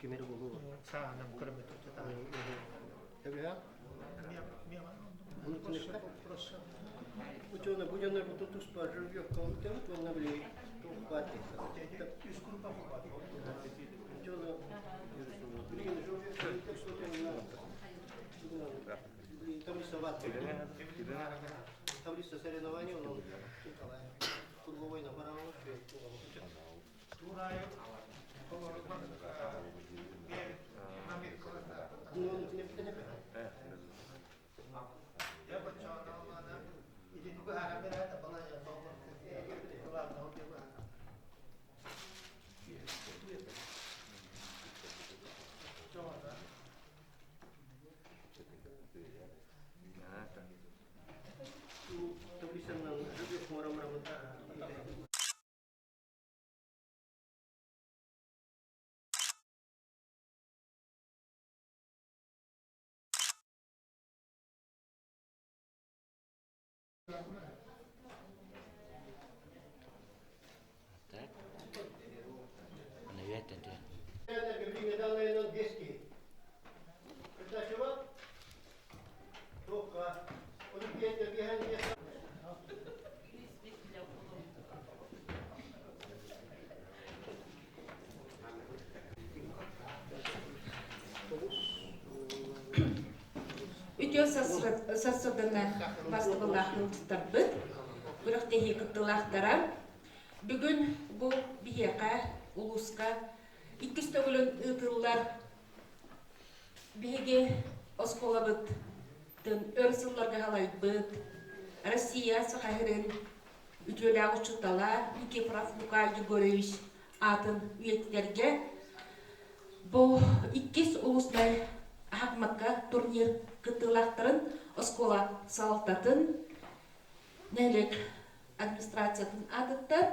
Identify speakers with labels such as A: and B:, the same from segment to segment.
A: Кимери булуу.
B: Сааһынан көрөмөтө.
A: Эбиһэ? Учуона бу дьоннор бутун туспа жеребьевка уонна били туох баар
B: Үс группа буолбат.
A: Учуона билигин жеребьевка таблица баар. Таблица соревнований онон круговой направо.
B: Туурайы толоруллан
C: Так. Навет это.
D: Үтүө сарсыарданы бастыбылаах ыалдьыттарбыт, күрэхтэһии кыттыылаахтара. Бүгүн бу биһиэхэ улууска иккис төгүлүн ыытыллар биһиги оскуолабытын өр сылларга салайбыт Россия Саха сирин үтүөлээх учуутала Никифоров Лука Егорович аатын үйэтитэргэ бу иккис улуснай Ахмакка турнир кыттыылаахтарын оскуола салалтатын нэһилиэк администрациятын аатыттан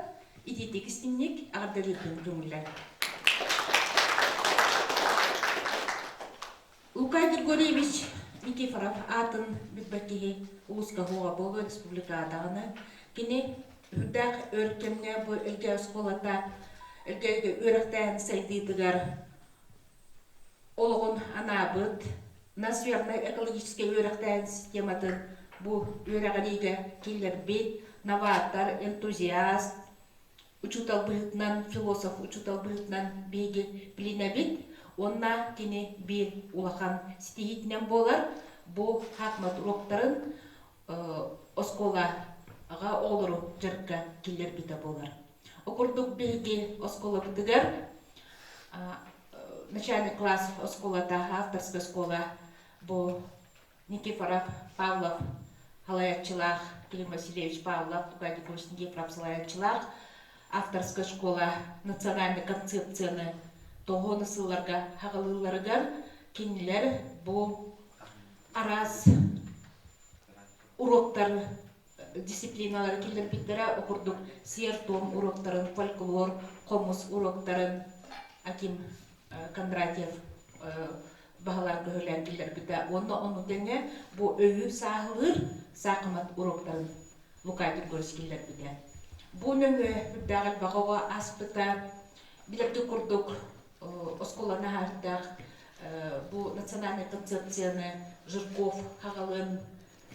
D: итиитик истиҥник эҕэрдэлиирбин көҥүллээн. Лука Григорьевич Никифоров аатын билбэт киһи улууска уһуоҕа буолуо республикаҕа даҕаны. Кини үрдээх өр кэмҥэ бу Элгээйи оскуолата Элгээйигэ үөрэхтээһин сайдыытыгар олоҕун анаабыт национальнай экологическай үөрэхтээһин систематын бу үөрэҕириигэ киллэрбит новатор, энтузиаст, учуутал быһыытынан, философ учуутал быһыытынан биһиги билинэбит уонна кини биир улахан ситиһиитинэн буолар бу шахмат уроктарын оскуолаҕа оҕолору дьарыкка киллэрбитэ буолар. Ол курдук биһиги оскуолабытыгар начальный класс оскуолата, авторская школа бу Никифоров Павлов салайааччылаах Клим Васильевич Павлов, Лука Егорович Никифоров салайааччылаах авторская школа национальный концепцияны тоҕуону сылларга хаҕылыылларыгар кинилэр бу араас уроктар дисциплиналары киллэрбиттэрэ ол курдук сиэр-туом уроктарын, фольклор, хомус уроктарын Аким Кондратьев баһылаан көһөлөөн киллэрбитэ уонна ону тэҥэ бу өйү сааһылыыр саахымат уроктарын Лука Григорьевич киллэрбитэ. Бу нөҥүө үрдээх элбэх оҕо ааспыта. Билэргит курдук оскуоланы аһардаах бу национальнай концепцияны Жирков хаҕалын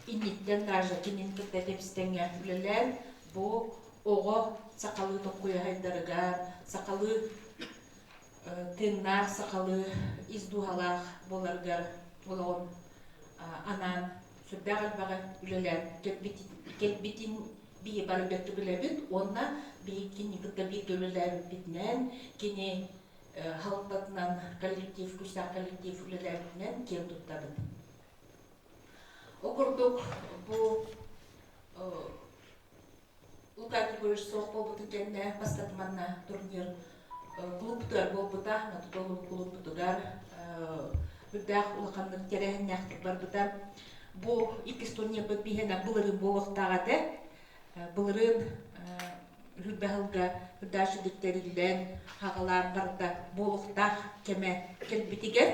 D: инниттэн даже кинин кытта тэбистэҥҥэ үлэлээн бу оҕо сахалыы толкуйаһайдарыгар сахалыы тыыннаах сахалыы ис дууһалаах буоларыгар олоҕун анаан сүрдээх элбэҕи үлэлээн кэлбитин биһи бары бэркэ билэбит уонна биһи кини кытта бииргэ үлэлээбиппитинэн кини халтатынан коллектив күүстээх коллектив үлэлээбитинэн киэн туттабыт. Ол курдук бу Лука Григорьевич суох буолбутун кэннэ бастакы манна турнир клубтугар буолбута, Натутолу клубпутугар үрдээх улаханнык тэрээһиннээхтик барбыта. Бу иккис турнирбыт биһиэнэ былырыын буолуохтаах этэ. Былырыын үрбэ сылга үрдээх сүдүктэриллэн, хаҕалаан барыта буолуохтаах кэмэ кэлбитигэр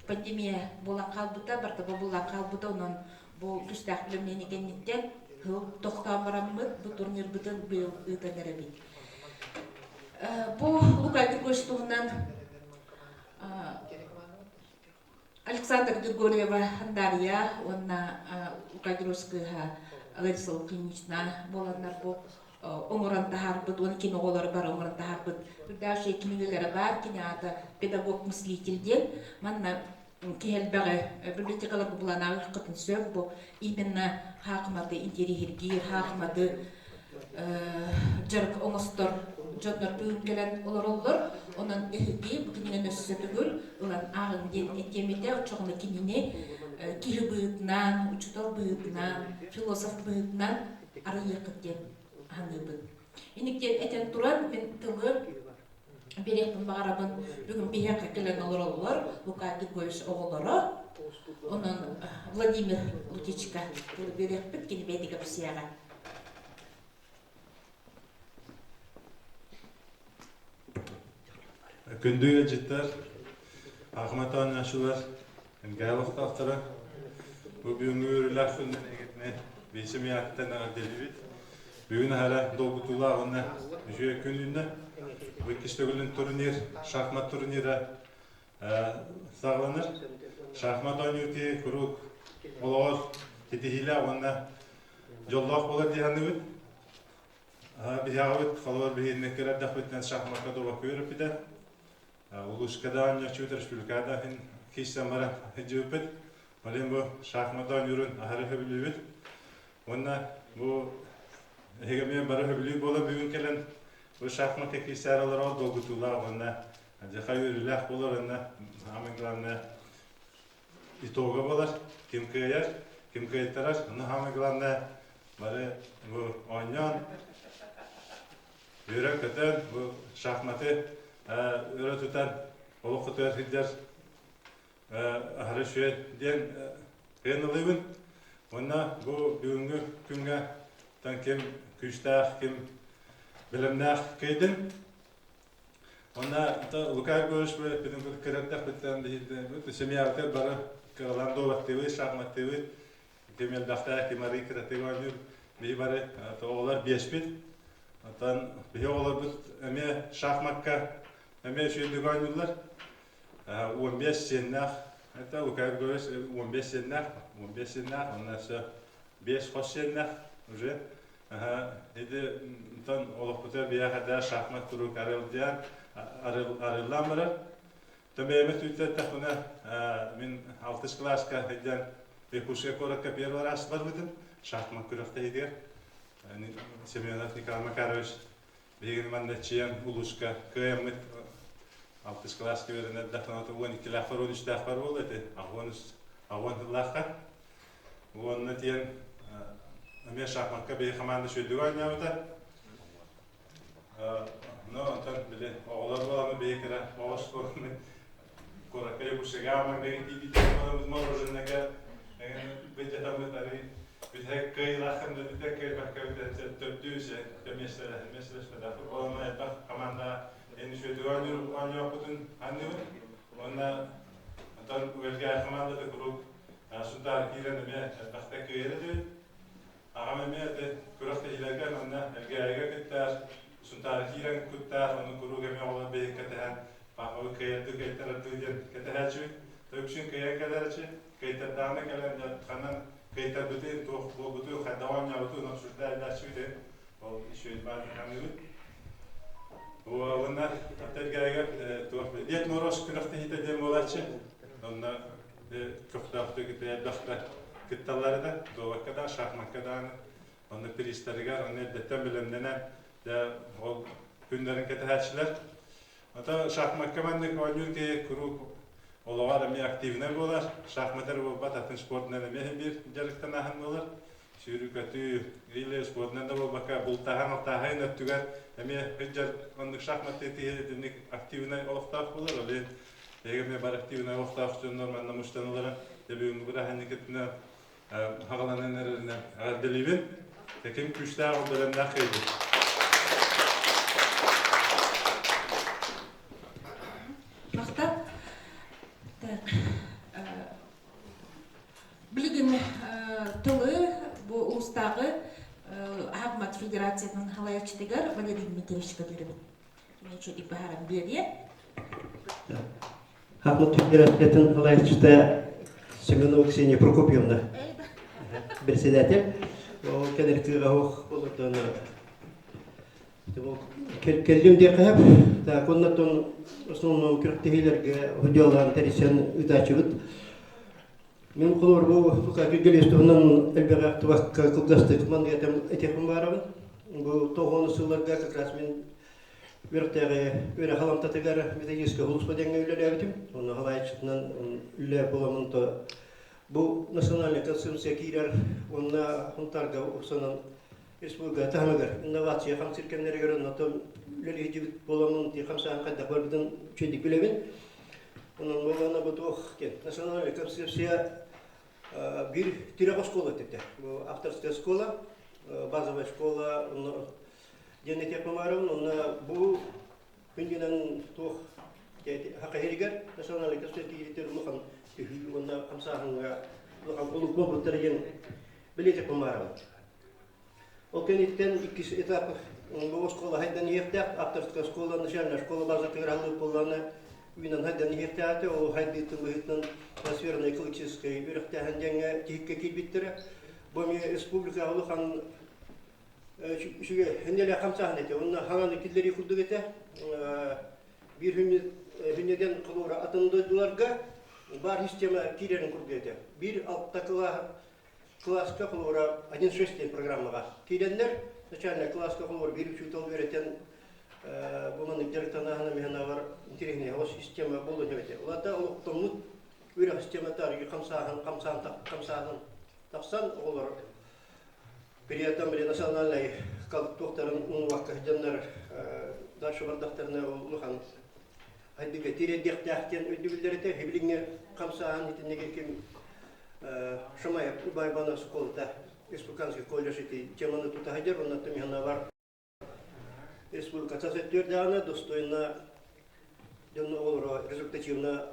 D: пандемия буолан хаалбыта, барыта бобуллан хаалбыта, онон бу күүстээх бэлэмнэнии кэнниттэн сыл тохтоон бараммыт бу турнирбытын быйыл ыытан эрэбит. Бу Лука Григорьевич туһунан Александр Григорьева Дарья уонна Лука кыыһа Лариса Лукинична буоланнар бу оҥорон таһаарбыт уонна кини оҕолоро бары оҥорон таһаарбыт үрдээх кинигэлэрэ баар. Кини аата педагог-мыслитель диэн. Манна киһи элбэҕи библиотекаларга булан ааҕыаххытын сөп. Бу именно хаахыматы интэриэһиргиир, хаахыматы дьарык оҥостор дьоннор бүгүн кэлэн олороллор. Онон эһиги бу кинигэни өссө төгүл ылан ааҕыҥ диэн этиэм этэ. Оччоҕуна кинини киһи быһыытынан, учуутал быһыытынан, философ быһыытынан арыйыаххыт диэн саныыбын. Инник диэн этэн туран, мин тылы биэриэхпин баҕарабын. Бүгүн биһиэхэ кэлэн олороллор Лука Григорьевич оҕолоро. Онон Владимир Лукичка тылы биэриэхпит, кини бэйэтэ кэпсиэҕэ.
C: Күндү ыалдьыттар, Ахмат оонньооччулар, НГ олохтоохторо, бу бүгүҥҥү үөрүүлээх күнүн эһигитини биир эҕэрдэлиибит. Бүгүн аһара долгутуулаах уонна үчүгэй күн үүннэ. Бу иккис төгүлүн турнир, шахмат турнира саҕаланар. Шахмат оонньуур киһи куруук олоҕор ситиһиилээх уонна дьоллоох буолар дии саныыбыт. Биһиэҕэбит холобур биһиэннэ кыра эрдэхпитинэн шахмакка дуобакка үөрэппитэ. Улууска да оонньооччубут, республикаҕа да иһин киирсэн баран сылдьыбыппыт. Ол иһин бу шахмат оонньуурун аһары сөбүлүүбүт. Уонна бу эһиги эмиэ бары сөбүлүүр буола бүгүн кэлэн бу шахмакка киирсээр олорор долгутуулаах уонна дьаха үөрүүлээх буолар уонна самое главное итога буолар. Ким кыайар, ким кыайтарар. Ону самое главное бары бу оонньоон үөрэн-көтөн бу шахматы өрө тутан олоххутугар сылдьар аһары үчүгэй диэн ылыыбын. Уонна бу бүгүҥҥү күҥҥэ ким күүстээх, ким бэлэмнээх кыайдын. Уонна Лука Егорович бүтүн кырардахпыттан семьябытыгар бары кыралаан дуобаттыыбыт, шахматтыыбыт, ким элбэхтээх, ким арыы кыратык оонньуур, биһи бары оҕолор биэспит. Оттон биһи оҕолорбут эмиэ шахмакка эмиэ үчүгэйдик оонньууллар. 15 сиэннээх, это Лука Егорович 15 сиэннээх, 15 сиэннээх, онно өссө 5 хос сиэннээх уже. Ити онтон олохпутугар биһиэхэ шахмат куруук арылдьан арыллаан барар. Төбөйөмө түүттэтэхпинэ мин алтыс кылааска сылдьан Якутскай куоракка первый раз барбытым шахмат күрэхтэһиитигэр. Семенов Николай Макарович биһигини манна чиэн улууска кыайаммыт алтыс кылааска үөрэнэр эрдэхпинэ 12-лээхпэр 13-тээхпэр буолла ити аҕуон сыллаахха. Уонна тиэн эмиэ шахмакка биһи команда үчүгэйдик оонньообута. Ну, онтон били оҕолор буоланы биһи кыра оҕус буоланы куоракка Якутскайга маҥнайгы тиийбит мороженоҕа быдьатаммыт арый бүтэһик кыайыылааххын да бүтэһик кыайбакка төрдүү миэстэлэспэтэх буолан элбэх команда эн үчүгэйдик оонньооппутун анныбыт уонна онтон Уэльга командата куруук Сунтаар киирэн эмиэ элбэхтэ кыайар этибит. Аҕам эмиэ ити күрэхтэһиилэргэ манна Элгээйигэ кыттар, Сунтаары киирэн кыттар, ону куруук эмиэ оҕолор биһик кэтэһэн, папабыт кыайардыы кыайтарардыы диэн кэтэһээччибит. Үксүн кыайан кэлэрчи, кыайтардаҕына кэлэн ханан кыайтарбытын, туох буолбутун, хайдах оонньообутун обсуждайдааччыбыт. Ол үчүгэй баар ханыыбыт. Уонна Элгээйигэ туох Дед Мороз күрэхтэһиитэ диэн буолааччы. Онно көхтөөхтүк элбэхтэ кытталлар да, дуобакка да, шахмакка даҕаны. Онно призтарыгар, онно эрдэттэн бэлэмнэнэн, дьэ, ол күннэрин кэтэһээччилэр. Ото шахмакка маннык оонньуур киһи куруук олоҕор эмиэ активнай буолар. Шахмат эрэ буолбат, атын спордунан эмиэ биир дьарыктанааһын буолар. Сүүрүү-көтүү или спордунан да буолбакка, бултааһын-алтааһын өттүгэр эмиэ сылдьар оннук шахматтыы киһи итинник активнай олохтоох буолар. Ол иһин Эһиги эмиэ бары активнай олохтоох дьоннор манна мустан олорон бүгүҥҥү бырааһынньыкытынан хаҕаланан эрэринэн эҕэрдэлиибин. Ким күүстээх ол бэлэмнээх кыайдын.
D: Махтал. Так. Билигин тылы бу улуустааҕы Ахмат Федерациятын халайааччытыгар Валерий Дмитриевичка биэрэбин. Кини үчүгэй быһааран биэриэ.
A: Хахмат Федерациятын салайааччыта Семенова Ксения Прокопьевна председатель. Ол кэлэр кыаҕа суох олордон кэллим диэххэ сөп. Так, оннотон основном күрэхтэһиилэргэ удьуолаан тэрийсэн ыытааччыбыт. Мин холобур бу Лука Григорьевич туһунан элбэҕи ахтыбакка кылгастык маннык этиэхпин баарабын. Бу тоҕуону сылларга как раз мин үөрэхтээҕи үөрэх аламтатыгар методическай сулууспа диэҥҥэ үлэлээбитим. Онно халаайчытынан үлэ буоламмын то бу национальная концепция киирэр уонна Хунтаарга уксанан республика таһымыгар инновация хамсыыр кэмнэригэр оннотон үлэлиһдьибит буоламмын ти хамсаан хайдах барбытын үчүгэйдик билэбин. Онон буоллаҕына бу туох диэн национальная концепция биир тирэх оскуола этэ. Бу авторская школа, базовая школа, диэн этиэхпин баарабын. Онно бу күндүнэн туох хахаһиригэр национальный кииритер улахан түһүү уонна хамсааһыҥҥа улахан олук буолбуттара диэн билиэтиэхпин баарабын. Ол кэнниттэн иккис этап бу оскуола хайдан иһиэхтээх, авторская школа, начальная школа базатыгар аһыллыбыт буоллаҕына үүнэн хайдан иһиэхтээх этэ. Ол хайдыытын быһыытынан трансферная экологическай үөрэхтээһин диэҥҥэ тиһиккэ киирбиттэрэ. Бу эмиэ республикаҕа улахан үчүгэй энньэлээх хамсааһын этэ. Онно хаҥаны киллэрии курдук этэ. Биир хүнньүдэн холуора атын дойдуларга баар система киирэрин курдук этэ. Биир алта кылааска холуора 1.6 диэн программаҕа киирэннэр, начальная кылааска холуора биир учуутал үөрэтэн бу маннык дьарыктанааһына миһанааҕар интэриэһинэй оҕо система буолуон сөп этэ. Улаата олохтоммут үөрэх системата арыгы хамсааһын, хамсаан, хамсааһын тахсан оҕолор При этом национальнай туохтарын умнубакка сылдьаннар дальше бардахтарына улахан хайдыга тириэрдиэхтээх диэн өйдөбүллэр этэ. Билиҥҥи хамсааһын итинниги ким Шамаев Байбана школата республиканский колледж ити теманы тута сылдьар, онно бар республика сөттүөрдээҕинэ достойно дьон оҕолоро результативно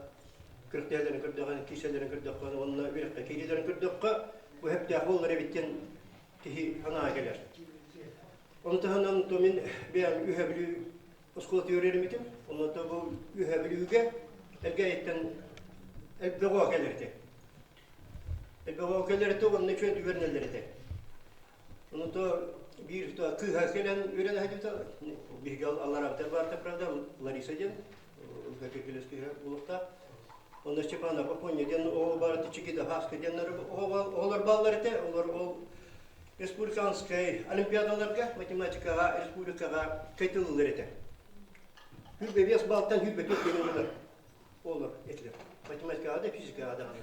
A: күрэхтэһэллэрин көрдөҕүнэ, киирсэллэрин көрдөххө уонна үөрэххэ киириилэрин көрдөххө, бу сөптөөх буоллар эбит диэн киһи санаа кэлэр. Ону таһынан то мин бэйэм Үөһээ Бүлүү оскуолатыгар үөрэммитим. Онно бу Үөһээ Бүлүүгэ Элгээйиттэн элбэх оҕо кэлэр этэ. Элбэх оҕо кэлэр этэ уонна үчүгэй үөрэнэллэр этэ. Ону то биир то кыыһа кэлэн үөрэнэ сылдьыбыта. Биһиги аллараабытар баарта, правда, Лариса диэн, Ольга Киргилес кыыһа буолуохтаах. Онно Степана Попоня диэн оҕо баар Чикида Хаска диэннэр оҕолор бааллар этэ. Олор ол республиканскай олимпиадаларга математикаҕа республикаҕа кайтылылар этэ. Хүрбэ 5 баллтан хүрбэ 4 диэн олор этилэр. Математикаҕа да, физикаҕа даҕаны.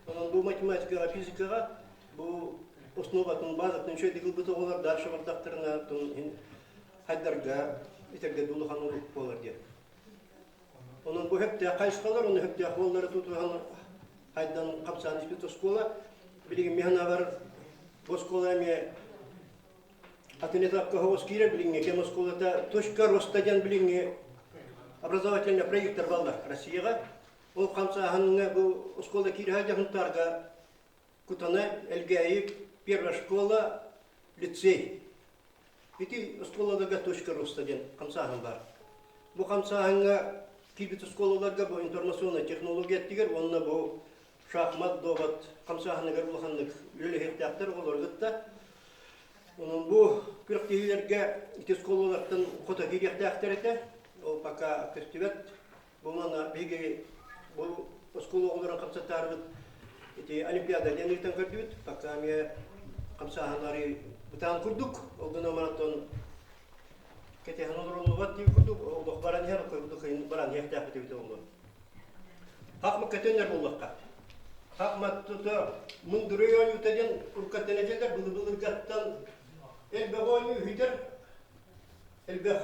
A: Онон бу математикаҕа, физикаҕа бу основатын, базатын үчүгэйдик ылбыт оҕолор дальше бардахтарына хайдарга итэргэ дуулахан олук буолар диэн. Онон бу сөптөөх хайысхалар, ону сөптөөх буоллары тутуһан хайдан хамсаан испит оскуола. Билигин миһанабар бу оскуола эмиэ атын этапка соҕус киирэр билиҥҥи кэм оскуолата точка роста диэн билиҥҥи образовательный проекттар баллар Россияҕа. Ол хамсааһыҥҥа бу оскуола киирэ дьаһынтарга Кутана, Элгээйи, первая школа, лицей. Ити оскуолаларга точка роста диэн хамсааһын баар. Бу хамсааһыҥҥа киирбит оскуолаларга бу информационнай технология өттүгэр уонна бу шахмат, дуобат хамсааһыныгар улаханнык үлэлэһиэхтээхтэр оҕолору кытта. Онон бу күрэхтэһиилэргэ ити оскуолалартан хото киириэхтээхтэр этэ. Ол пока көстүбэт. Бу манна биһиги бу оскуола оҕолорун хамсатаарбыт ити олимпиада диэн ыытан көрдүбүт. Пока эмиэ хамсааһыннары бытаан курдук, ол гынан баран кэтэһэн олоруллубат диир курдук, олох баран иһэр, курдук баран иһиэхтээхпит эбитэ буолуо. Хахма көтөннөр буоллахха. Хахма тута мындырый оонньуута диэн уруккаттан этэллэр, былы-былыргаттан элбэх оонньуу үһүтэр, элбэх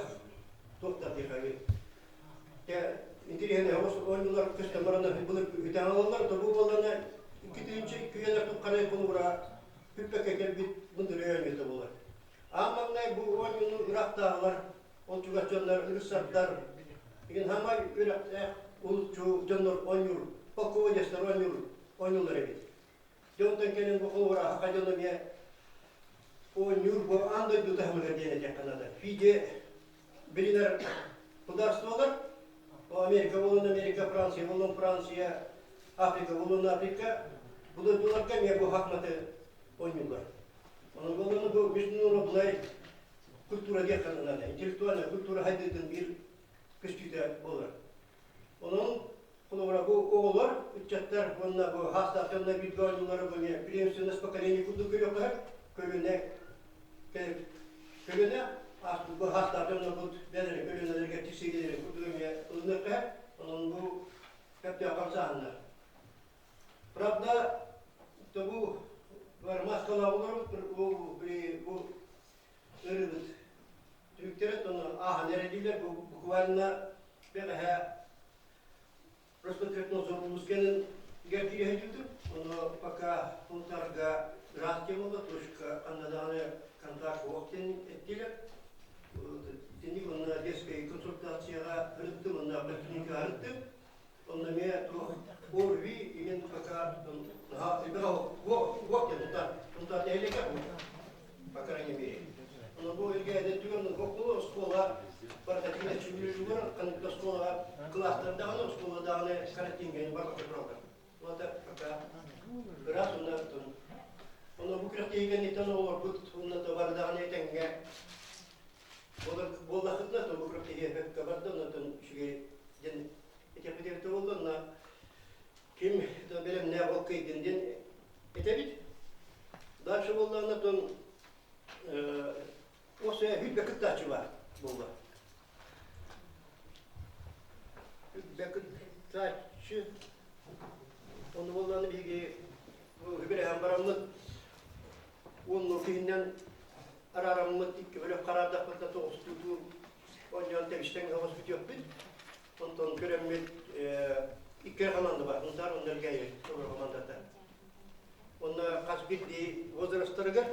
A: туох да диэхэ интириэһинэй оҕус оонньуулар көстөн бараннар былыр үтээн ылаллар, то бу буоллана 2000 үйэлэр туххары холобура бүппэккэ кэлбит мындырый оонньуута буолар. Аан маҥнай бу оонньууну ыраахтааҕылар, ол чугас дьоннор, рыцардар, игин хамай үрэхтээх улуччу дьоннор оонньуур, полководецтар оонньуур оонньуулар эбит. Дьонтон кэлин бу холобура саха дьоно эмиэ оонньуур бу аан дойду таһымыгар диэн этиэххэ наада. ФИДЕ билинэр государстволар. Америка буолун Америка, Франция буолун Франция, Африка буолун Африка. Бу дойдуларга эмиэ бу шахматы оонньууллар. Онон буоллаҕына бу международный культура диэххэ наада. Интеллектуальная культура хайдыытын биир көстүүтэ буолар. Онон холобура бу оҕолор, ыччаттар уонна бу хаастаах дьонно бииргэ оонньуулара бу эмиэ преемственность поколений курдук көрүөххэ көлүөнэ көлүөнэ бу хаастаах дьоннорбут бэйэлэрин көлүөнэлэригэр тиксиилэрин курдук эмиэ ылыныахха онон бу сөптөөх хамсааһыннар. Правда, бу маскалаах олоробут бу бу ырыбыт түмүктэрэ тону ааһан эрэ дииллэр бу буквально бэҕэһээ Роспотребнадзор улуусканын киириһэ дьүтүм ону пока пунктарга ыраах диэн буолла точка ханна даҕаны контакт суох диэн эттилэр итинник онно детскай консультацияҕа ырыттым онно поликлиникаҕа ырыттым онно эмиэ туох ОРВИ игин пока уох диэн унтар нэһилиэгэ по крайней мере. Ону бу илгээдэ түгэн оскуола оскуола барыта чүмүлүлүгэр ханнык оскуолаҕа кылаастар даҕаны оскуола даҕаны карантиҥҥа барбакка тураллар. Уонна пока ыраас уонна Ону бу күрэхтэһии кэнниттэн оҕолорбут уонна да бары даҕаны этэҥҥэ буоллахытына то бу күрэхтэһии эффекка барда онтон үчүгэй диэн этиэхпит буолла онно ким да бэлэмнээх ол кыйдын диэн этэбит. Дальше буоллаҕына тон осы хүлбэ кыттааччы бар буолла. Хүлбэ кыттааччы ону буоллаҕына биһиги үбүрэһэн бараммыт уонну киһиннэн араараммыт икки бөлөх хараардахпытына тоҕустуу оонньоон тэбистэн оҕус бүтүөхпүт. Онтон көрөммүт икки команда бар. Унтаар онно Элгээйи командата. Онно хас биирдии возрастарыгар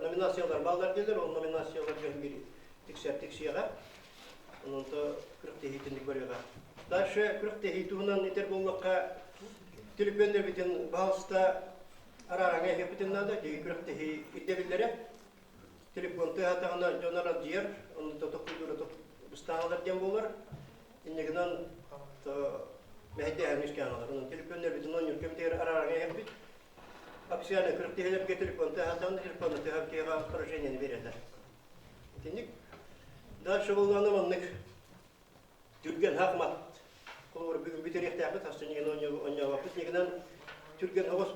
A: номинациялар бааллар дииллэр. Ол номинацияларга биир тиксэр тиксиэҕэ. Онон то күрэхтэһиитин көрүөҕэ. Дальше күрэхтэһии туһунан этэр буоллахха, төлөпүөннэрбитин баһаалыста араараҥа иһиэхпитин наада. Дии күрэхтэһии ирдэбиллэрэ. Телефон тыаһаатаҕына дьон аралдьыйар, онно тохтуура быстааҕалар диэн буолар. Инньэ гынан мэһэйдээһин үскээн алар. Онон телефоннэрбитин оонньуур кэмитигэр араараҥа иһэрбит. Официально күрэхтэһиилэргэ телефон тыаһаатаҕына телефонна тыаһа поражениены биэрэллэр. Итинник. Дальше буоллаҕына маннык түргэн хахмат. Холобур бүгүн бүтэриэхтээхпит, хастынньыгын оонньообоппут. Инньэ түргэн соҕус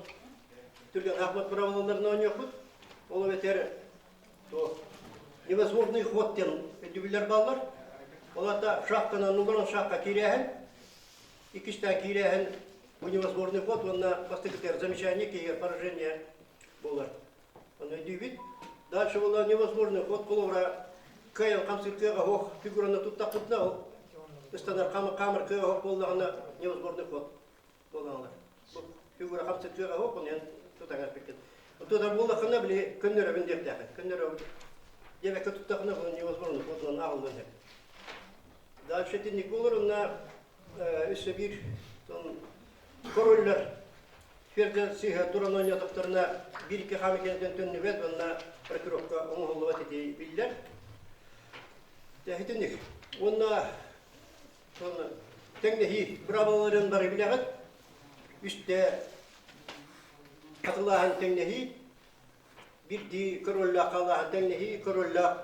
A: түргэн хахмат быраабылаларын оонньуохпут. Ол эбэтэр то невозможный ход диэн өйдөбүллэр бааллар. Ол аата шахтанан олорон шахта киирээһин, иккистээн киирээһин бу невозможный ход уонна бастакытыгар замечание киһигэр поражение буолар. Ону өйдүүбүт. Дальше была невозможный ход холобура кыайан хамсыыр кыаҕа суох фигураны туттахпытына ол ыстанар хаамар кыаҕа суох буоллаҕына невозможный ход буолаҕалар. Бу фигура хамсыыр кыаҕа суох, ону эн тутаҥар пиккин. Тутар буоллаххына били көннөрөбүн диэхтээххин. Көннөрөбүн диэбэккэ туттаххына бу невозможный ходунан ааҕыллыан сөп. Дальше итинник буолар уонна өссө биир короллар Фердя сыыһа туран оонньоотохторуна биир-икки хаамыы кэнниттэн төннүбэт уонна рокировка оҥоһуллубат ити биллэр. Итинник. Уонна тэҥнэһии быраабылаларын бары билэҕит. Үстэ хатылааһын тэҥнэһии, биирдии короллаах хаалааһын тэҥнэһии, короллаах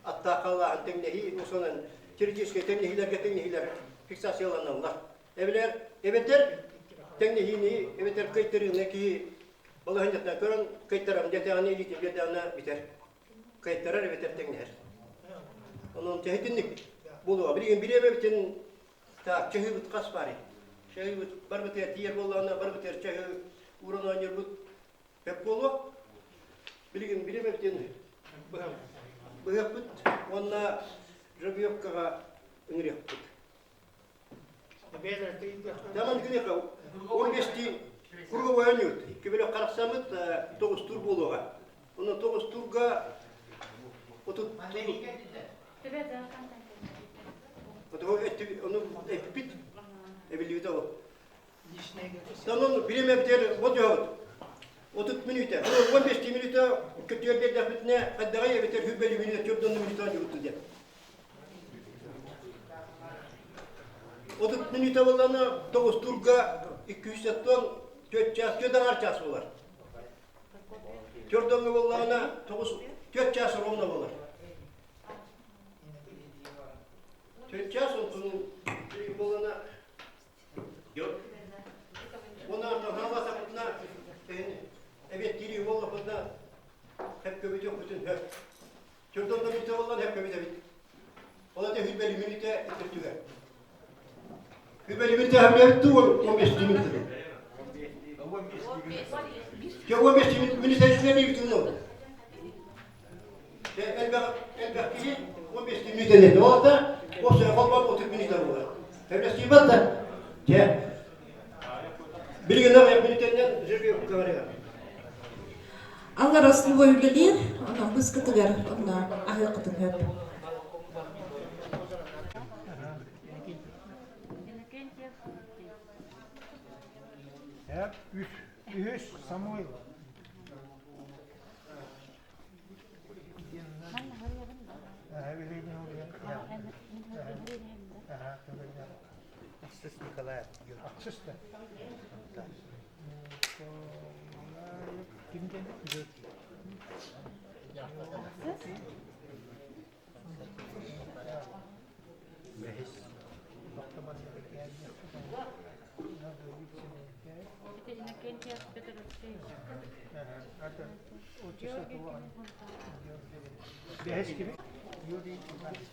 A: аттаах хаалааһын тэҥнэһии, осонон теоретическай тэҥнэһиилэргэ тэҥнэһиилэр фиксацияланаллар. Эбэлэр, эбэтэр тэҥнэһиини, эбэтэр кыайтарыыны киһи балаһыанньаттан көрөн кыайтарам диэтэҕинэ илиитин биэрдэҕинэ бүтэр. Кыайтарар эбэтэр тэҥнэһэр. Онон тэһитинник буолуо. Билигин бириэмэбитин так чаһыыбыт хас баарый? Чаһыыбыт барбытыгар тиийэр буоллаҕына барбытыгар чаһыы ууран оонньуурбут бэп буолуо. Билигин бириэмэбитин быһыахпыт уонна жеребьевкаҕа ыҥырыахпыт. Таман күнүхэ 15 круговой оонньуут. Икки бөлөх харахсаммыт тоҕустуур буолуоҕа. Онно тоҕустуурга отут ону эппит эбиллибитэ ол. Онон бириэмэбитигэр болдьоһобут. 30 мүнүүтэ. 15 мүнүүтэ көтүөр биэрдэхпитинэ хайдаҕай эбэтэр хүрбэлүү мүнүүтэ төрдонну мүнүүтэ оонньуубут диэн. 30 мүнүүтэ буоллаҕына тоҕустуурга 274 чаас, түөрт аҥаар чаас буолар. Түөрт оҥҥо буоллаҕына тоҕус түөрт чаас ровно буолар. Түөрт чаас онтун буоллаҕына Уонна хааллахпытына эбиэттиир буоллахпытына хэп көбүтүөхпүтүн сөп. Чөрдонно бүтэ буоллан хэп көбүтэбит. Ол это хүлбэли мүнүтэ өттүгэр. Хүлбэли мүнүтэ хэббэбит ту 15 мүнүтэ. Чэ 15 мүнүтэ үчүгэй бибит ну. Элбэх элбэх киһи 15 мүнүтэ диэтэ. Ол да осы холбон 30 мүнүтэ буолар. Хэббэстиибат да. Чэ. Билигин мүнүтэннэн жеребьевка говорят.
D: Аллар основой үлэлиир, онон быскытыгар онно аһыаххытын сөп.
B: Үс, үһүс Самуил.
E: Ахсыс Николаев.
B: Ахсыс да. Ким диэн?
E: Бэһис.
B: Бэһис кими? Юрий Иванович.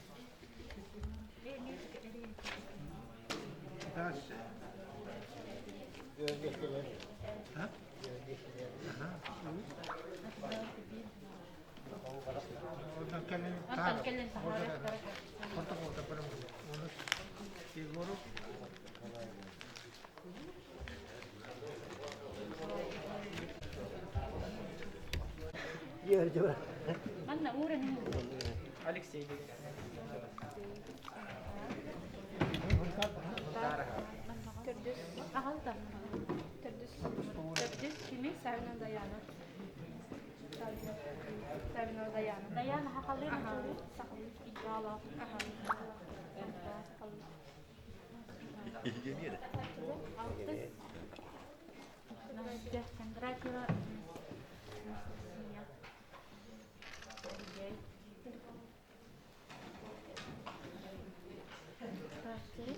E: Алексей.
F: Төрдүс. Аҕалта. Төрдүс. Төрдүс кими? Савина Даяна. Савина Даяна. Даяна хахалыы ма? Сахалыы. Идеала. Аха. Сахалыы. Алтыс. Настя Кондратьева Анастасия.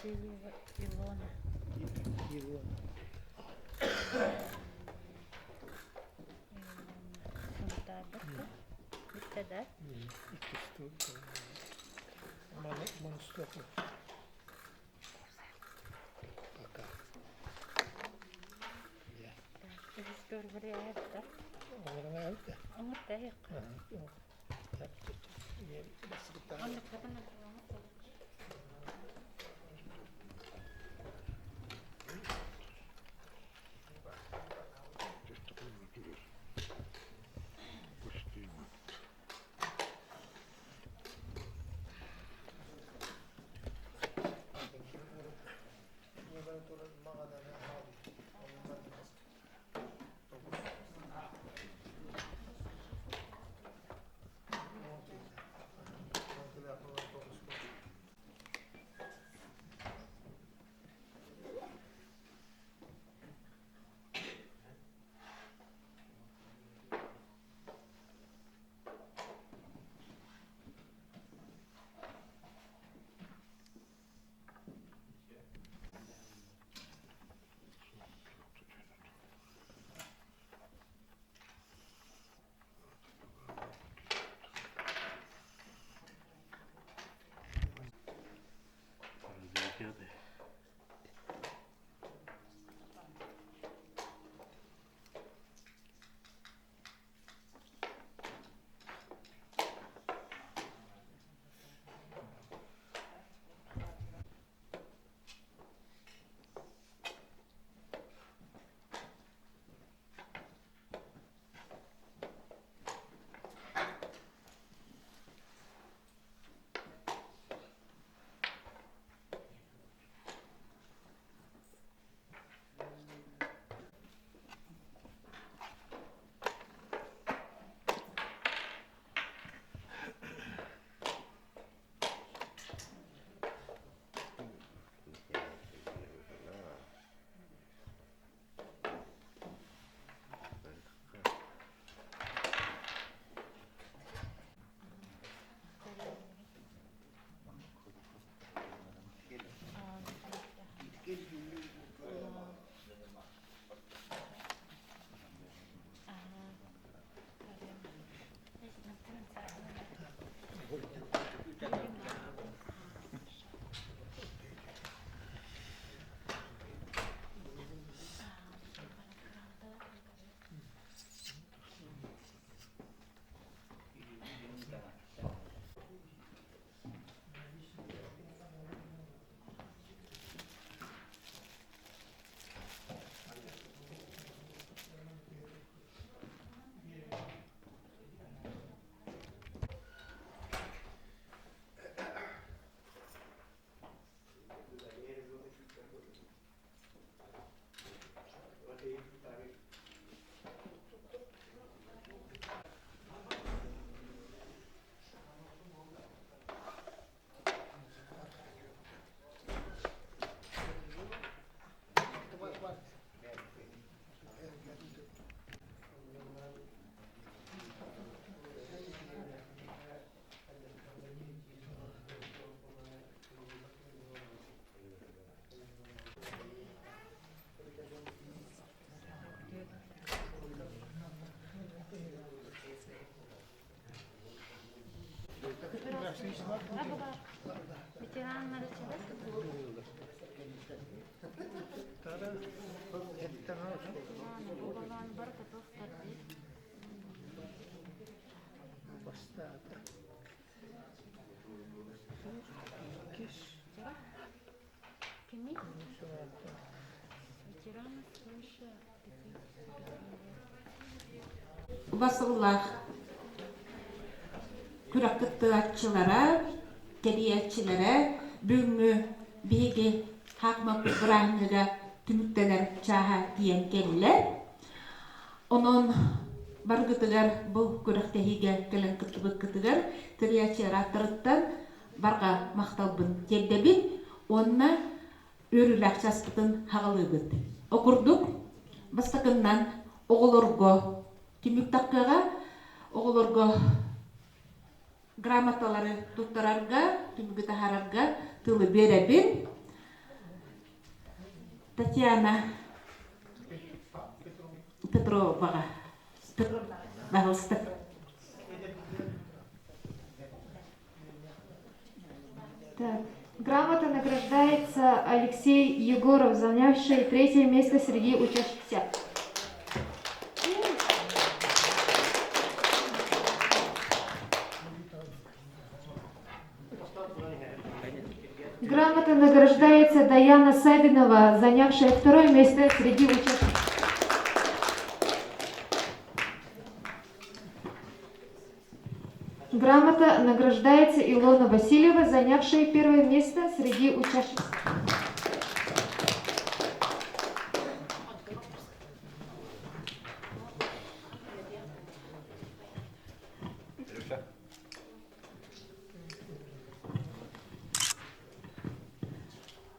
F: Васильева Илона.
B: Илона.
F: Сунтаарбакка. Бүттэ да?
B: Иккис тур. Маны монстуоху. Пока.
F: Үһүс тур вариант.
B: Оҥорон да.
F: Оҥортайык. Ветераннары Кими? Ветераны свыше 55 лет.
D: Басыллаах күрэх кыттыаччылара, тэрийээччилэрэ бүгүҥҥү биһиги хаакмаппыт бырааһынньыга түмүктэнэр чааһа тиийэн кэллэ. Онон барыгытыгар бу күрэхтэһиигэ кэлэн кыттыбыккытыгар тэрийээччи арааттарыттан барҕа махталбын тиэрдэбин уонна үөрүүлээх чааспытын хаҕалыыбыт. О курдук, бастакыннан оҕолорго түмүк таххыаҕа, оҕолорго грамоталары туттарарга, түмүгү таһаарарга тылы биэрэбин. Татьяна Петроваҕа. Пожалуйста.
G: Так. Грамота награждается Алексей Егоров, занявший третье место среди учащихся. Грамота награждается Даяна Савинова, занявшая второе место среди учащихся. Грамота награждается Илона Васильева, занявшая первое место среди учащихся.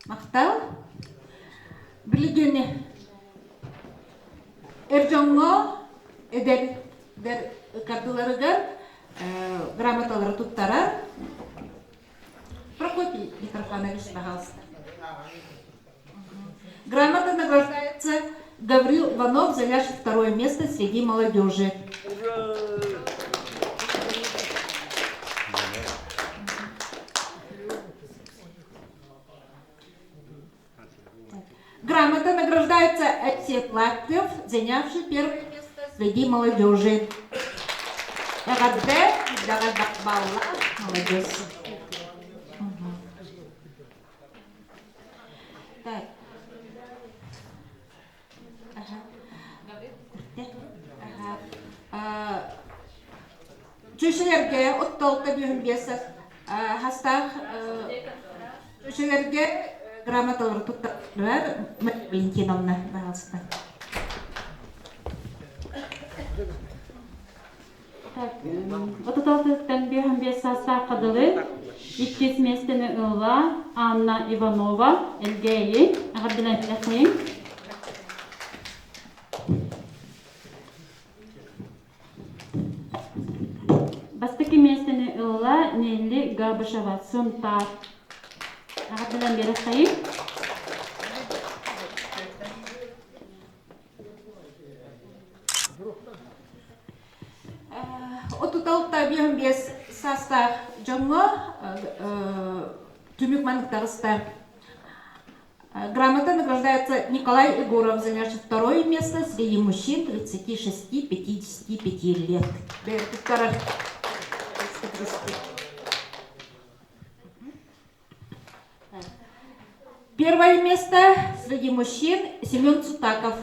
D: Махтал. Билигин эр дьоҥҥо эдэр ыккардыларыгар грамоталары туттарар Прокопий Митрофанович, пожалуйста. Грамота награждается Гаврил Иванов, занявший второе место среди молодежи. Грамота награждается Алексей Платьев, занявший первое место среди молодежи. Эҕэрдэ, балла, молодец. Так. Ага. Ага. Чүчүлэргэ оттолта бүһүн биэс хастаах чүчүлэргэ грамоталары туттарар Валентиновна, пожалуйста.
F: Так, 36-тан 55 саастаах дылы иккис миэстэни ылла Анна Иванова, Элгээйи. Эҕэрдэлэниэххэйиҥ. Бастакы миэстэни ылла Нелли Габышева, Сунтаар. Эҕэрдэлэн биэрэххэйиҥ.
D: 36 55 саастаах дьоҥҥо түмүк маннык таҕыста. Грамота награждается Николай Егоров, занявший второе место среди мужчин 36-55 лет. Туттарар. Первое место среди мужчин Семен Цутаков.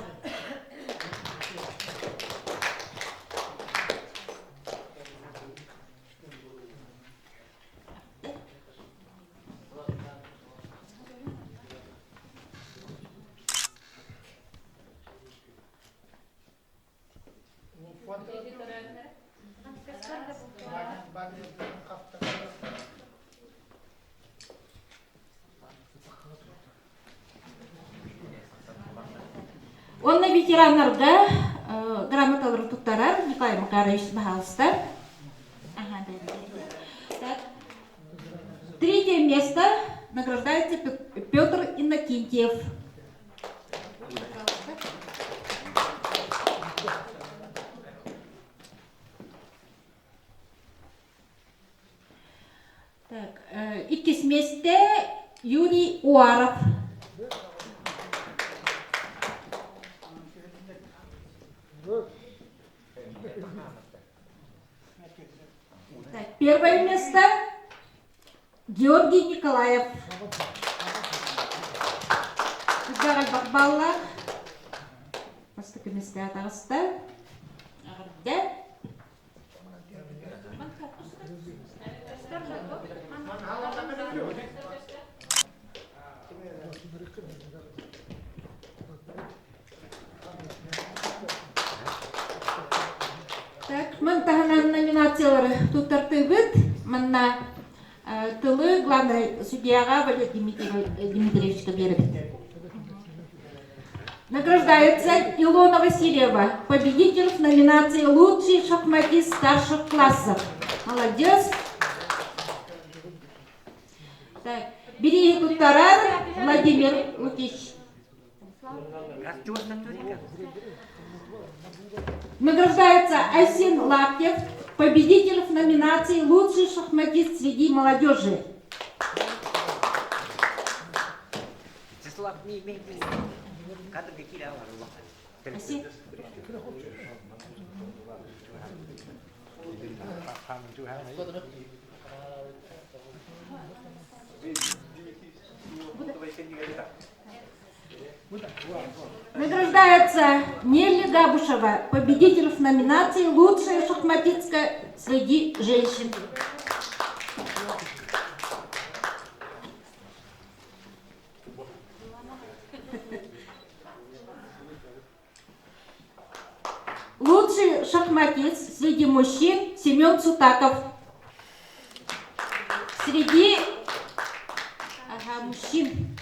D: Онно ветераннарга грамоталары туттарар Николай Макарович, пожалуйста. Ага, да, Так. Третье место награждается Петр Иннокентьев. Пожалуйста. Так, иккис месте Юрий Уаров. Так, первое место Георгий Николаев. Балла. Көмүстээх таҕыста. Эҕэрдэ. Так, ман таһынан номинациялары туттартыыбыт. Манна тылы главный судьяға Валерий Дмитриевичка биэрэбит. Награждается Илона Васильева, победитель в номинации «Лучший шахматист старших классов». Молодец. Так, бери туттарар Владимир Лукич. Награждается Айсен Лаптев, победитель в номинации «Лучший шахматист среди молодежи». Награждается Нелли Габушева, победитель в номинации «Лучшая шахматистка среди женщин». Лучший шахматист среди мужчин Семен Цутаков. Среди ага, мужчин.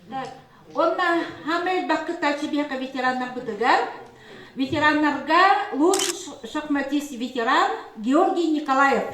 D: Так, онна хамел баккытачы биэхэ ветераннарбытыгар ветераннарга лучший шахматист ветеран Георгий Николаев.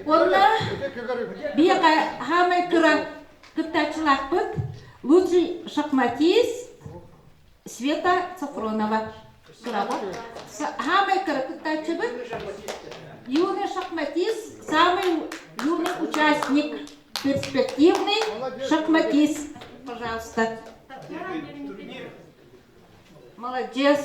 D: Онно биэхэ хаамай кыра кыттааччылаахпыт лучший шахматист Света Сафронова. Кыраҕа. Хаамай кыра кыттааччыбыт юный шахматист, самый юный участник, перспективный шахматист. Пожалуйста. Молодец.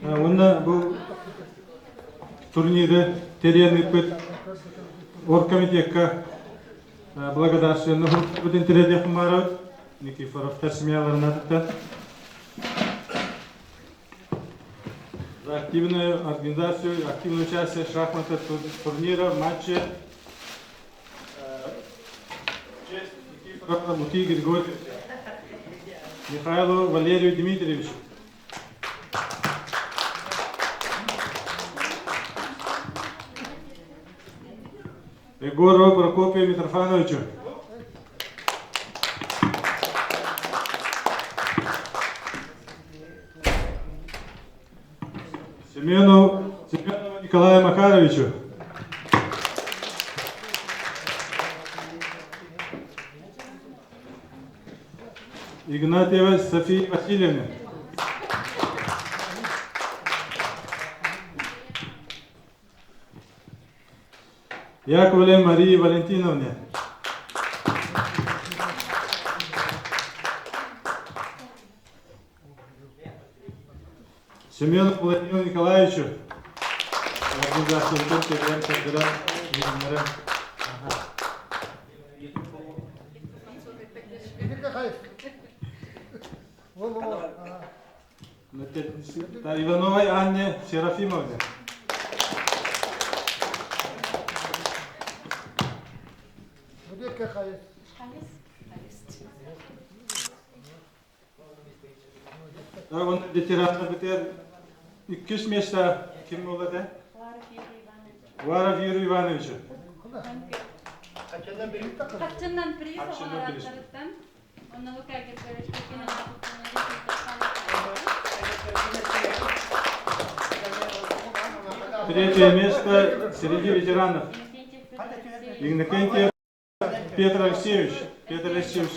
C: Уонна бу турниры тэрийэн ыыппыт оргкомитекка благодарственный хурукпутун тириэрдиэхпин баарабыт Никифоровтар семьяларын атыттан за активную организацию, активное участие в шахматных турнирах, матче. В честь Никифорова Луки Григорьевича, Михайлову Валерию Дмитриевичу. Егорову Прокопию Митрофановичу. Семенову, Семенову Николаю Макаровичу. Игнатьевой Софии Васильевне. Яковлевой Марии Валентиновне. Семену Владимиру Николаевичу. Организация Ивановой Анне Серафимовне. Он ветераннар битер иккис место ким болду? Варов Юрий Иванович.
F: Хаччыннан приз оҕолораттарыттан онно Лука Григорьевич
C: Третье место среди ветеранов. Иннокентьев Петр Алексеевич. Петр Алексеевич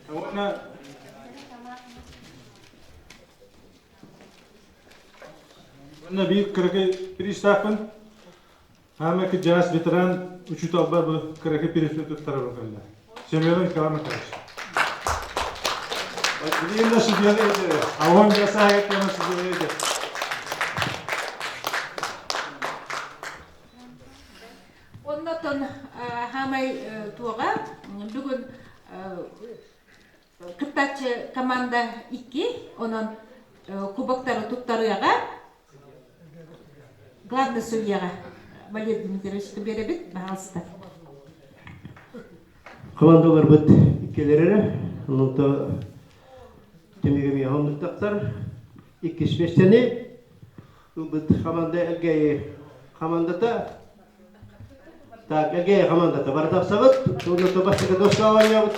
C: Уонна Уонна биир кыракый приставпын. Хаама кырдьаҕас ветеран учууталбар бу кыракый приз туттарабын кэллэ. Семенов Николай Михайлович. Билигин да судьяны этэ. А он жасааһыгар тема судьяны этэ.
D: Оннотон хаамай туоҕа бүгүн кыттааччы команда икки, онон кубоктары туттарыаҕа. Главный судьяҕа Валерий Дмитриевичка биэрэбит, баһаалыста.
A: Командаларбыт иккилэр эрэ, онон түмүгэ миэхэ оннуктахтар. Иккис миэстэни ылбыт команда Элгээйи командата. Так, Элгээйи командата бары тахсабыт. Туонна бастакы доска оонньообут.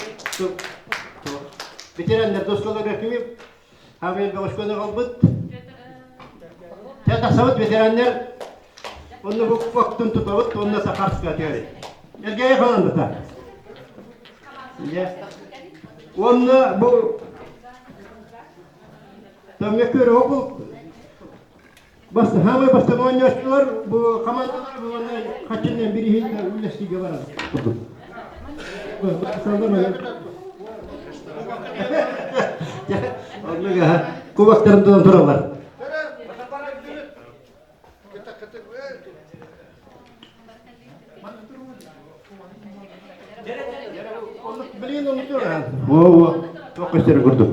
A: Ветераннар доскаларга кими Хамил бөҕөскөнү ылбыт. Чэ тахсабыт ветераннар. Онно бу оттун тутабыт, онно Сахарска түһэбит. Элгээйи командата. Уонна бу Тамҥа көрө бу Бастаһаамай бастакы оонньооччулар бу хамаандалар уонна хаччыннан бириһин үллэстиигэ барар. Кубоктарын тутан тураллар. Блин, он Во-во, туох көстөр курдук.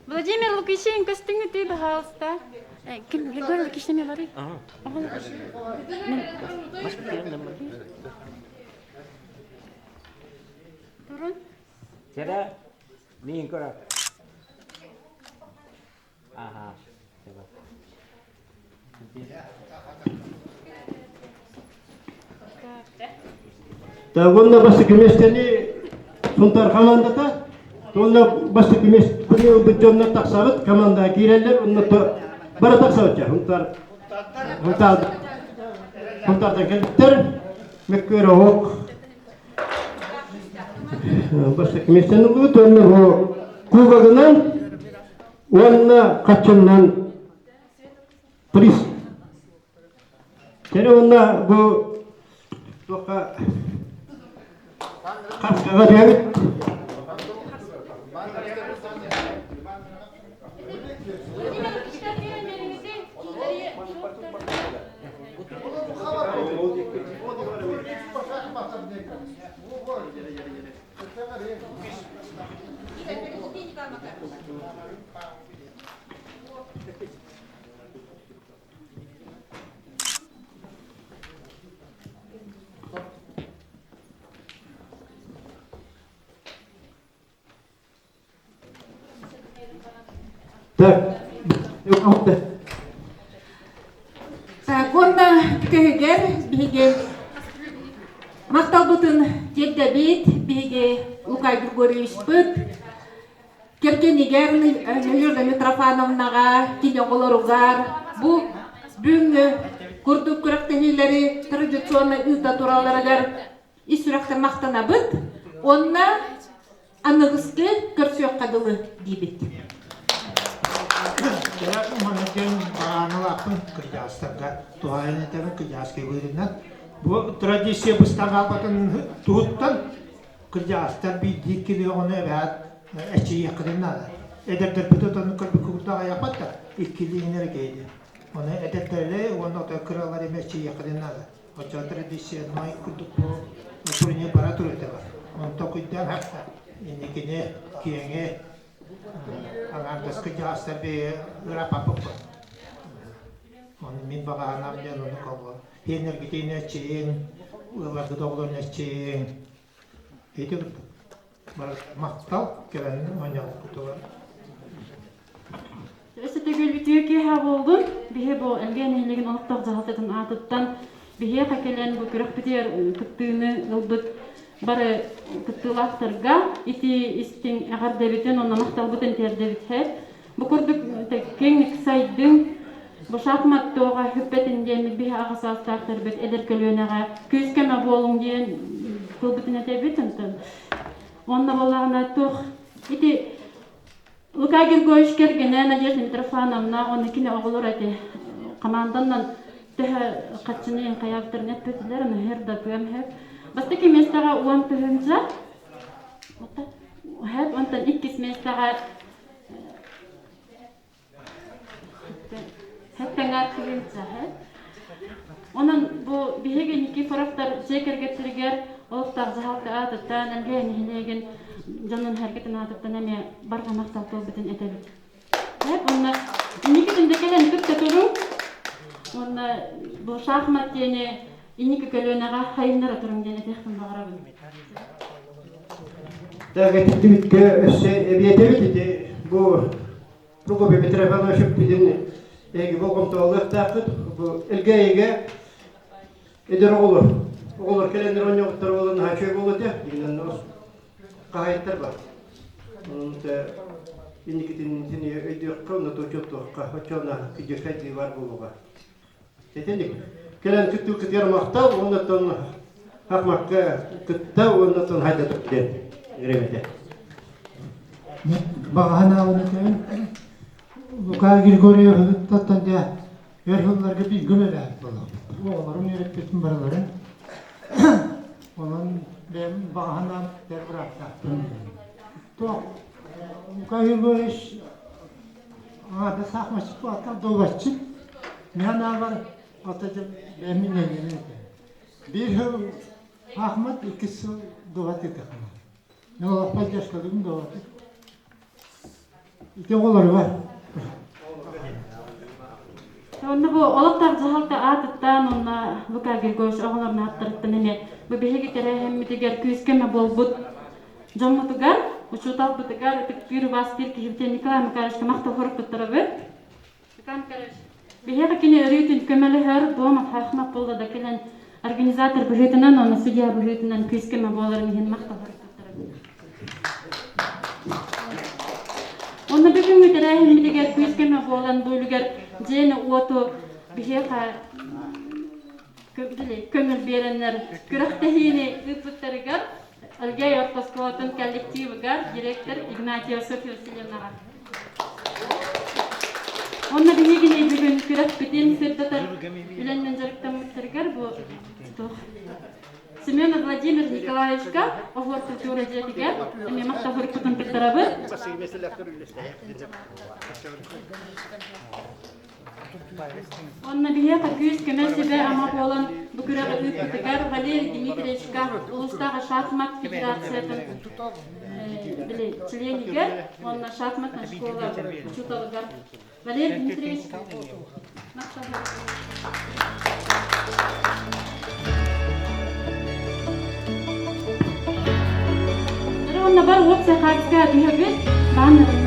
F: Владимир Лукичень көстүҥү ты, пожалуйста. Ким Григорий Лукич неме бары? Турун.
E: Сера, миин көрө. Ага.
A: Уонна бастакы миэстэни Сунтаар хамаандата, уонна бастакы миэстэни ылбыт дьоннор тахсабыт, командаҕа киирэллэр, онно бары тахсабыт дьэ, Сунтаар, Сунтаар, Сунтаартан кэлбиттэр, мөккүөр оһох бастакы миэстэни ылбыт, уонна бу кубогынан уонна хаччыннан приз. Кини уонна бу туохха хаскаҕа түһэбит. Так,
D: Так, уонна бүтэһигэр биһиги махталбытын тиэрдэбит, биһиги Лука Григорьевичпыт Кэргэнигэр Надежда Митрофановнаҕа, кини оҕолоругар бу бүгүҥҥү курдук күрэхтэһиилэри традиционно ыыта туралларыгар ис сүрэхтэн махтанабыт уонна аныгыскы көрсүөххэ дылы диибит.
B: Манна диэн баҕаналаахпын кырдьаҕастарга туһаайан этэбин кырдьаҕаска быырынан бу традиция быстан хаалбатын туһуттан Кырдьаҕастар биирдии килиэ оҕону эбээт эчийиэххитин наада. Эдэрдэрбит отону көрбүт курдук аҕыйахпат да, иккилиин эрэ киһи. Оны эдэрдэри уонна отой кыралар эмиэ чийиэххитин наада. Оччо традиционнай курдук бу турнир бара туруйда бар. Онто куйдаан хатта инникини киэҥи аҥаардаскы дьаастар бэйэ ырааппаппыт. Оны мин баҕаһанам диэн ону колло. Пиэннэргитин эччиин, ыалларгыт оҕолорун эччиин. Ити курдук. Махтал кэлэн оонньообуккутугар.
F: Өссө төгүл үтүө киэһэ буоллун. Биһи бу Элгээн нэһилиэгин олохтоох дьаһалтатын аатыттан биһиэхэ кэлэн бу күрэхпитигэр кыттыыны ылбыт бары кыттыылаахтарга ити истиҥ эҕэрдэбитин уонна махталбытын тиэрдэбит. Бу курдук киэҥник сайдыҥ, бу шахмат туоҕа хүппэтин диэммит биһи аҕа саастаахтарбыт эдэр көлүөнэҕэ күүс-көмө буолуҥ диэн тылбытын этэбит. Онтон уонна буоллаҕына туох ити Лука Григорьевич кэргэнэ Надежда Митрофановна уонна кини оҕолоро ити команданан төһө хаччыны хайаабыттарын эппэтилэр, ону һэр да тыам һэп. Бастакы миэстэҕэ 10 тыһыынча, һэп, онтон иккис миэстэҕэ Хэттэҥэр тыһыынча Онон бу биһиги Никифоровтар дьиэ кэргэттэригэр олохтоох дьаһалта аатыттан, Элгэйэ нэһилиэгин дьонун сэргэтин аатыттан эмиэ барҕа махтал тылбытын этэбит. Уонна инникитин да кэлэн кытта туруҥ. Уонна бу шахмат диэни инники көлүөнэҕэ хайыннара туруҥ диэн этиэхпин баҕарабын.
A: Так, этиттибиккэ өссө эбиэтэбит ити бу Прокопий Митрофанович бүтүн эһиги болҕомтолуохтааххыт. Бу Элгээйигэ эдэр оҕолор, оҕолор кэлэннэр оонньообуттар буолан наһаа үчүгэй буолуо этэ. Дигинэн хаһаайыттар бар. Инникитин итини өйдүөххэ, онно учуоттуохха, оччоҕуна кыдьыкай бар буолуоҕа. Итинник. Кэлэн кыттыылгытыгар махтал уонна оттон Хахмакка кытта уонна оттон хайда диэн үөрэммитэ.
B: Баҕаһын аабын этэбин. Лука Григорьевыттан дьэ өр сылларга бииргэ үлэлээбит буолабыт. Оҕолорун үөрэппитин барыларын. Онон бэйэм баҕаһын аан эр бырааттаахпын. Туох Лука Григорьевич Аата саахмаччыт буолаттар долбаччыт. Мин анаабар алта дьыл бэйэм иннэлиэм этэ. Биир сыл саахмат, иккис сыл дуобат ыытыаххына. Мен олох поддержкалыыбын дуобаты. Ити оҕолоругар.
F: Онно бу олохтоох дьаһалта аатыттан уонна Лука Григорьевич оҕолорун ааттарыттан эмиэ бу биһиги тэрээһиммитигэр күүс-көмө буолбут Дьоммутугар, учууталбытыгар, ытыктыыр, убаастыыр киһибитин Николай Макаровичка махтал хорук туттарабыт. Николай Макарович, биһиэхэ кини өрүүтүн көмөлөһөр, дома хахмат буолла да кэлэн организатор быһыытынан уонна судья быһыытынан күүс-көмө буоларын иһин махтал хорук туттарабыт. Онно бүгүҥҥү тэрээһиммитигэр күүс-көмө буолан бу үлүгэр дьиэни-уоту биһиэхэ көҥүл биэрэннэр күрэхтэһиини ыыппыттарыгар Ольга Ортоскуолатын коллективыгар директор Игнатьева Софья Васильевнаҕа. Онно биһигини бүгүн күрэхпитин сырдатар үлэннэн дьарыктаммыттарыгар бу Семенов Владимир Николаевичка оһуор культура дьиэтигэр эмиэ махталбытын туттарабыт. Онно биһиэхэ күүс-көмө сүбэ-ама буолан бу күрэҕи ыыппытыгар Валерий Дмитриевичка улуустааҕы шахмат федерациятын били чилиэнигэр уонна шахматнай школа учууталыгар Валерий Дмитриевич Уонна бар уопсай хаартыскаҕа түһэбит. Бааннарын.